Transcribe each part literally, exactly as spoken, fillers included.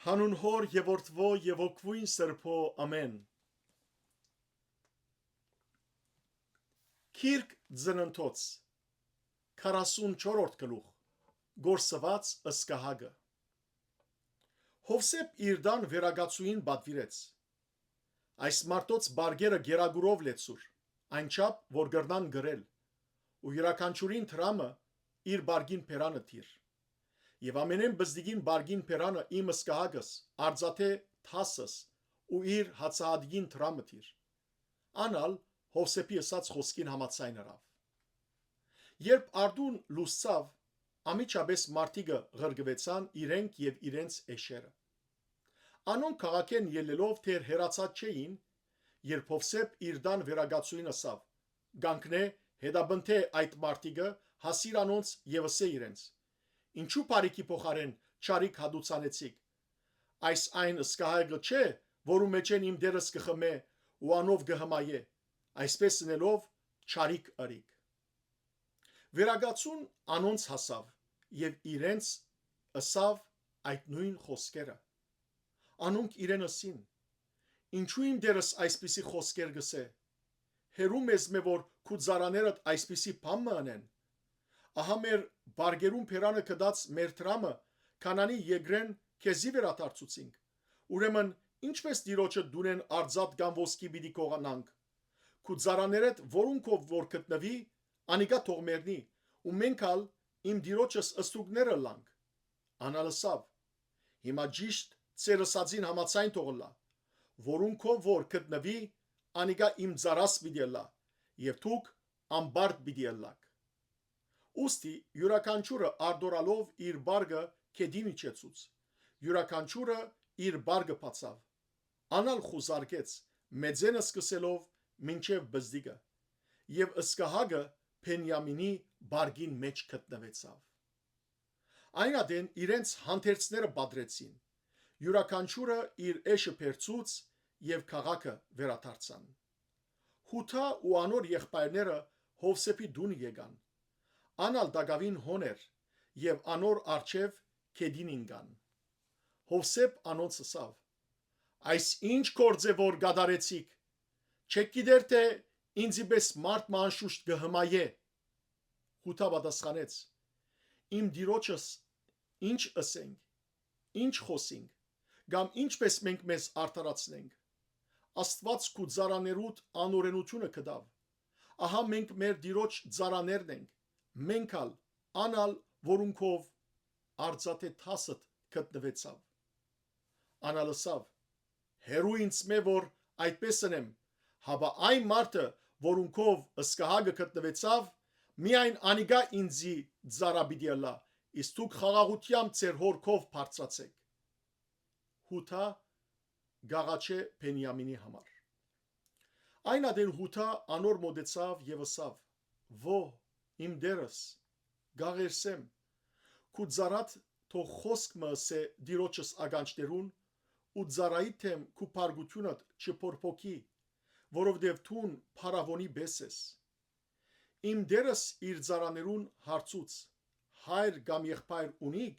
Հանուն Հօր եւ Որդւոյ եւ Հոգւոյն Սրբոյ, ամէն։ Գիրք Ծննդոց, քառասունչորրորդ գլուխ, կորսուած ըսկահակը։ Յովսէփ իր տան վերակացուին պատուիրեց։ Այս մարդոց բարգերը գերագուրով լեցուր, այնչափ որ կրնան կրել, ու իւրաքանչիւրին դրամը իր բարգին բերանը տիր։ Եւ ամենէն պզտիկին բարգին բերանը իմ ըսկահակս, արծաթէ թասս ու իր հացահատիկին դրամը տիր։ Ան ալ Յովսէփի ըսած խօսքին համաձայն ըրաւ։ Երբ արդուն լուսցաւ, անմիջապէս մարդիկը ղրկուեցան իրենք եւ իրենց էշերը։ Անոնք քաղաքէն ելլելով դեռ հեռացած չէին, երբ Յովսէփ իր տան վերակացուին ըսաւ. «Կանգնէ, հետապնդէ այդ մարդիկը, հասիր անոնց եւ ըսէ իրենց. "Ինչու բարիքի փոխարէն չարիք հատուցանեցիք"։ Այս այն ըսկահակը չէ, որու մէջէն իմ դերս կը խմէ ու անով կը հմայէ, այսպէս ընելով չարիք ըրիք"։ Վերակացուն անոնց հասաւ եւ իրենց ըսաւ այդ նոյն խօսքերը։ Անոնք իրեն ըսին. "Ինչո՞ւ իմ դերս այսպիսի խօսքեր կ'ըսէ։ Հեռու մեզմէ որ քու ծառաներդ այսպիսի բան մը ընեն։ Ահա մեր բարգերուն բերանը գտած մեր դրամը Քանանի երկրէն քեզի վերադարձուցինք։ Ուրեմն ի՞նչպէս Տիրոջը տունէն արծաթ կամ ոսկի պիտի գողանանք։ Քու ծառաներդ որուն քով որ գտնուի, անիկա թող մեռնի, ու մենք ալ իմ Տիրոջս ստրուկներ ըլլանք"։ Ան ալ ըսաւ. "Հիմա ճիշդ ձեր ըսածին համաձայն թող ըլլայ. որուն քով որ գտնուի, անիկա իմ ծառաս պիտի ըլլայ, եւ դուք անպարտ պիտի ըլլաք"։ Ուստի իւրաքանչիւրը արտորալով իր պարգը գետին իջեցուց, իւրաքանչիւրը իր պարգը բացաւ, ան ալ խուզարկեց, մեծէն սկսելով մինչեւ պզտիկը, եւ ըսկահակը Բենիամինի պարգին մէջ գտնուեցաւ։ Այն ատեն իրենց հանդերձները պատրեցին, իւրաքանչիւրը իր էշը բերցուց, եւ քաղաքը վերադարձան։ Յուդա ու անոր եղբայրները Յովսէփի տունը եկան։ Ան ալ տակաւին հոն էր, եւ անոր առջեւ գետին ինկան։ Յովսէփ անոնց ըսաւ. "Այս ի՞նչ գործ է որ կատարեցիք։ Չէք գիտեր թէ ինծի պէս մարդ մը անշուշտ կը հմայէ"։ Յուդա պատասխանեց. "Իմ Տիրոջս ի՞նչ ըսենք, ի՞նչ խօսինք, կամ ի՞նչպէս մենք մեզ արդարացնենք։ Աստուած քու ծառաներուդ անօրենութիւնը գտաւ։ Ահա մենք մեր Տիրոջ ծառաներն ենք, մենք ալ, ան ալ, որուն քով արծաթէ թասդ գտնուեցաւ"։ Ան ալ ըսաւ. "Հեռու ինձմէ որ այդպէս ընեմ, հապա այն մարդը, որուն քով ըսկահակը գտնուեցաւ, միայն անիկա ինծի ծառայ պիտի ըլլայ, իսկ դուք խաղաղութեամբ ձեր հօր քով բարձրացէք"։ Յուդա կ'աղաչէ Բենիամինի համար։ Այն ատեն Յուդա անոր մօտեցաւ եւ ըսաւ. "Ո՛, իմ տերս, կ'աղերսեմ, քու ծառադ թող խօսք մը ըսէ Տիրոջս ականջներուն ու ծառայիդ դէմ քու բարկութիւնդ չփորփոքի, որովհետեւ դուն փարաւոնի պէս ես"։ Իմ տերս իր ծառաներուն հարցուց. "Հայր կամ եղբայր ունի՞ք"։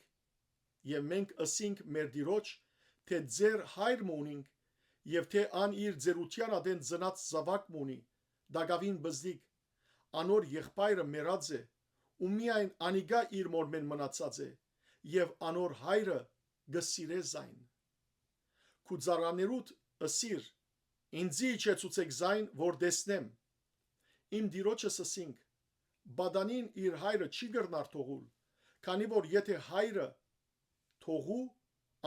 Եւ մենք ըսինք մեր Տիրոջ թէ ձեր հայր մը ունինք, եւ թէ ան իր ծերութեան ատեն ծնած զաւակ մը ունի, տակաւին պզտիկ։ Անոր եղբայրը մեռած է, ու միայն անիկա իր մօրմէն մնացած է, եւ անոր հայրը կը սիրէ զայն։ Քու ծառաներուդ ըսիր. "Ինծի իջեցուցէք զայն որ տեսնեմ"։ Իմ Տիրոջս ըսինք. "Պատանին իր հայրը չի կրնար թողուլ, քանի որ եթէ հայրը թողու,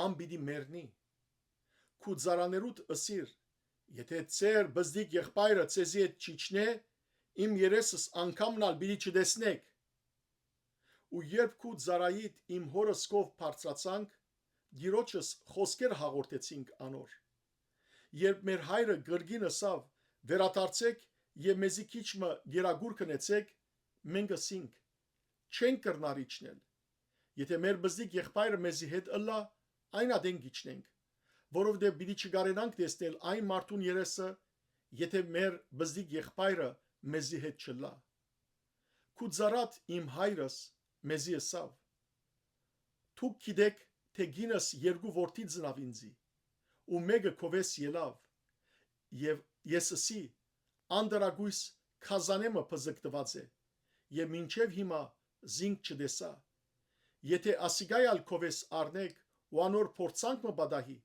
ան պիտի մեռնի"։ Քու ծառաներուդ ըսիր. "Եթէ ձեր պզտիկ եղբայրը ձեզի հետ չիջնէ, իմ երեսս անգամն ալ պիտի չտեսնէք"։ Ու երբ քու ծառայիդ իմ հօրս քով բարձրացանք, Տիրոջս խօսքեր հաղորդեցինք անոր։ Երբ մեր հայրը կրկին ըսաւ. "Վերադարձէք եւ մեզի քիչ մը գերագուր քնեցէք", մենք ըսինք. "Չենք կրնար իջնել։ Եթէ մեր պզտիկ եղբայրը մեզի հետ ըլլայ, այն ատեն կ'իջնենք, որովհետեւ պիտի չկարենանք տեսնել այն մարդուն երեսը, եթէ մեր պզտիկ եղբայրը մեզի հետ չըլլայ"։ Քու ծառադ իմ հայրս մեզի ըսաւ. "Դուք գիտէք թէ կինս երկու որդի ծնաւ ինծի, ու մէկը քովէս ելաւ, եւ ես ըսի. «Անտրակոյս գազանէ մը բզկտուած է, եւ մինչեւ հիմա զինք չտեսայ։ Եթէ ասիկա ալ քովէս առնէք ու անոր փորձանք մը պատահի,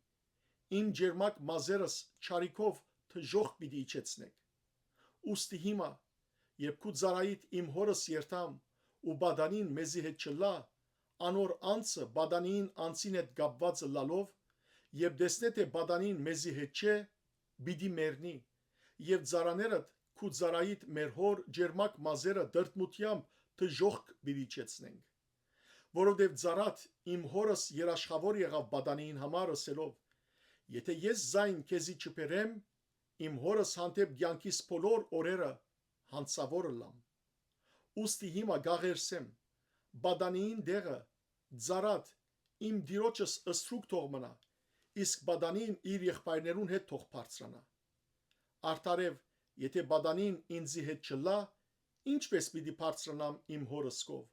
իմ ճերմակ մազերս չարիքով թժոխք պիտի իջեցնէք։ Ուստի հիմա, երբ քու ծառայիդ իմ հօրս երթամ ու պատանին մեզի հետ չըլլայ, անոր անձը պատանիին անձին հետ կապուած ըլլալով, երբ տեսնէ թէ պատանին մեզի հետ չէ, պիտի մեռնի, եւ ծառաներդ քու ծառայիդ մեր հօր ճերմակ մազերը տրտմութեամբ թժոխք պիտի իջեցնենք։ Որովհետեւ ծառադ իմ հօրս երաշխաւոր եղաւ պատանիին համար, ըսելով. «Եթէ ես զայն քեզի չբերեմ, իմ հօրս հանդէպ կեանքիս բոլոր օրերը յանցաւոր ըլլամ։ Ուստի հիմա կաղերսեմ, պատանիին տեղը ծառադ իմ տիրոջս ստրուկ թող մնայ, իսկ պատանին իր եղբայրներուն հետ թող բարձրանայ։ Արդարեւ, եթէ պատանին ինծի հետ չըլլայ, ի՞նչպէս պիտի բարձրանամ իմ հօրս քով,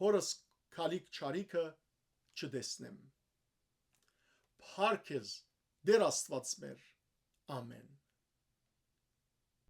հօրս գալիք չարիքը չտեսնեմ»։ Փառք քեզ, Տէր Աստուած մեր։ Ամէն։